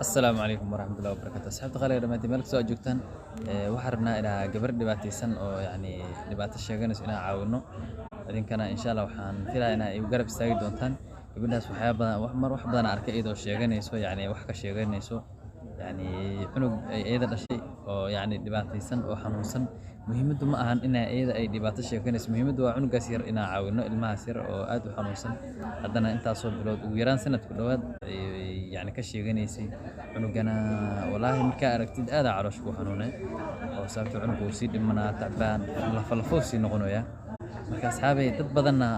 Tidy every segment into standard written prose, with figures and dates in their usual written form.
Asalaamu calaykum waraxmatullahi wabarakaatu. Asxaabta qaaliga, dhammaantiin meel kastoo aad joogtaan, waxaan rabnaa inaa gabar dhibaataysan oo yacni dhibaato sheeganayso inaan caawino. Idinkana insha Allah waxaan filayaa inaa igu garab istaagi doontaan gabadhaas. Waxyaaba badan, wax mar wax badan aan arkay iyadoo sheeganayso, yacni wax ka sheeganayso, yacni cunug ay iyada dhashay oo yacni dhibaataysan oo xanuunsan. Muhiimaddu ma ahan ina iyada ay dhibaato sheeganayso, muhiimaddu waa cunugaas yar inaan caawino, ilmahaas yar oo aad u xanuunsan. Haddana intaasoo bilood, ugu yaraan sanad ku dhowaad, ay yacni ka sheeganaysay cunugana. Wallaahi markaa aragtid aad aa caloosha ku xanuunay, oo sababta cunuga uu sii dhimanaa, tacbaan, lafa lafo sii noqonayaa. Marka asxaabay, dad badanna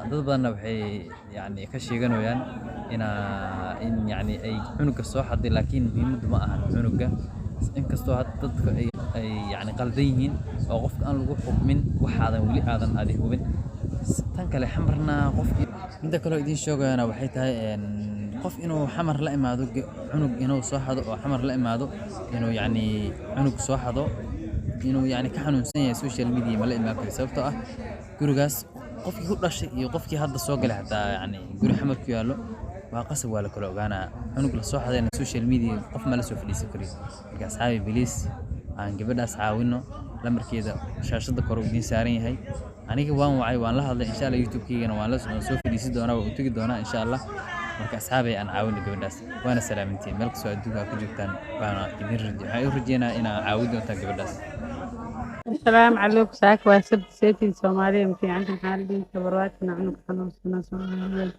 waxay yacni ka sheeganayaan in yacni ay cunuga soo xaday, laakiin muhiimaddu ma ahan cunuga. Inkastoo hadda dadka ay yacni qaldan yihiin oo qofka aan lagu xukmin waxaadan weli aadan adi hubin. Tan kale, Xamarna qof midda kaloo idiin sheegayana waxay tahay qof inuu Xamar la imaado cunug inuu soo xado oo Xamar la imaado, inuu yacni cunug soo xado, inuu yacni ka xanuunsan yahay, social media ma la imaan karo, sababtoo ah gurigaas qofkii ku dhashay iyo qofkii hadda soo galay xataa, yacni guri Xamar ku yaallo waa qasab waa la kala ogaanaa. Cunug la soo xadayna social media qof ma la soo fadhiisan kariyo. Marka asxaabi, please, aan gabadhaas caawino. Lambarkeeda shaashadda kore uu idiin saaran yahay. Aniga waan wacay, waan la hadlay. Insha Allah YouTube-keygana waan soo fadhiisin doonaa, waan u tegi doonaa insha Allah. Marka asxaabay, aan caawino gabadhaas. Waana salaamintiin meel kastoo adduunka aad ku joogtaan. Waana idin raje, waxaan u rajeynayaa inaa caawin doontaan gabadhaas. Asalaamu calaykum. Saaka waa Sabti. Seetiin Soomaaliya? Ma fiicanta? Maxaa la dhihi kabarwaadkana? Cunug xanuunsana Soomaaliya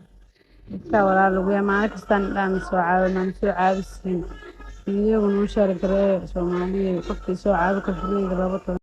intaa walaal lagu yaa maalin kastaan dhaan soo caawi maan soo caawisiin. Iyaguna u share gareeya. Soomaaliya qofkii soo caawi karo, fureyga 12.